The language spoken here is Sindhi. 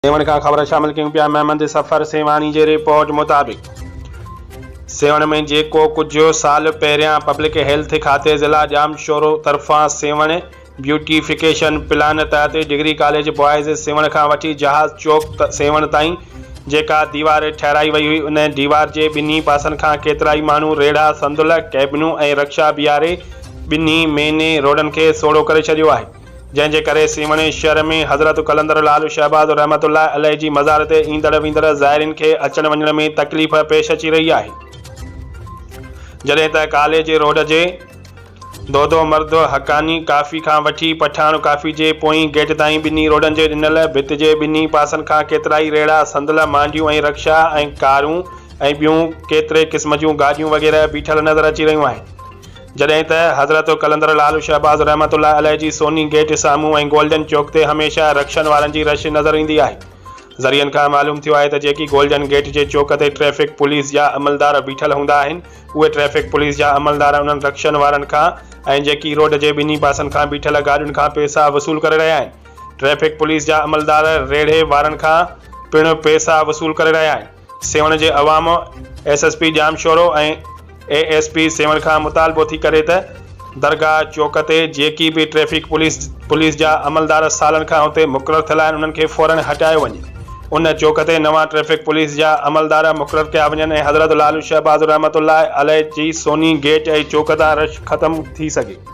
سيوهڻ کان خبر شامل ڪيون پيا محمد سفر سيوهاڻي جي رپورٽ مطابق سيوهڻ ۾ جيڪو ڪجهه سال پهريان پبلڪ هيلٿ کاتي ضلع ڄامشورو طرفان سيوهڻ بيوٽيفڪيشن پلان تحت ڊگري ڪاليج بوائز سيوهڻ کان وٺي جهاز چوڪ سيوهڻ تائين جيڪا ديوار ٺهرائي وئي هئي ان ديوار جي ٻنهي پاسن کان ڪيترائي ماڻهو ريڙها صندل ڪيبنون ۽ رڪشا بيهاري ٻنهي مين روڊن کي سوڙهو ڪري ڇڏيو آهي. جنهن جي ڪري سيوهڻ شهر ۾ حضرت قلندر لعل شهباز رحمة الله عليه جي مزار تي ايندڙ ويندڙ زائرين کي اچڻ وڃڻ ۾ تڪليف پيش اچي رهي آهي. جڏهن ته ڪاليج روڊ جي دودو مرد حقاني ڪافي کان وٺي پٺاڻ ڪافي جي پوئين گيٽ تائين ٻنهي روڊن جي ڏنل ڀت جي ٻنهي پاسن کان ڪيترائي ريڙها، صندل، مانڊيون ۽ رڪشا ۽ ڪارون ۽ ٻيون ڪيتري قسم جون گاڏيون وغيره بيٺل نظر اچي رهيون آهن. جڏهن ته حضرت قلندر لعل شهباز رحمة الله عليه جي سوني گيٽ سامهون ۽ گولڊن چوڪ تي هميشه رڪشن وارن جي رش نظر ايندي آهي. ذريعن کان معلوم ٿيو آهي ته جيڪي گولڊن گيٽ جي چوڪ تي ٽريفڪ پوليس جا عملدار بيٺل هوندا آهن اهي ٽريفڪ پوليس جا عملدار انهن رڪشن وارن کان ۽ جيڪي روڊ جي ٻنهي پاسن کان بيٺل گاڏين کان پئسا وصول ڪري رهيا آهن. ٽريفڪ پوليس جا عملدار ريڙهي وارن کان پڻ پئسا وصول ڪري رهيا آهن. سيوهڻ جي عوام S S P Jamshoro ۽ A S P Sehwan کان مطالبو ٿي ڪري ته درگاهه چوڪ تي جيڪي به ٽريفڪ پوليس پوليس جا عملدار سالن کان اتي مقرر ٿيل آهن انهن کي فورن هٽايو وڃي ان چوڪ تي نوان ٽريفڪ پوليس جا عملدار مقرر ڪيا وڃن ۽ حضرت لعل شهباز رحمت الله عليه جي سوني گيٽ ۽ چوڪ تان رش ختم ٿي سگهي.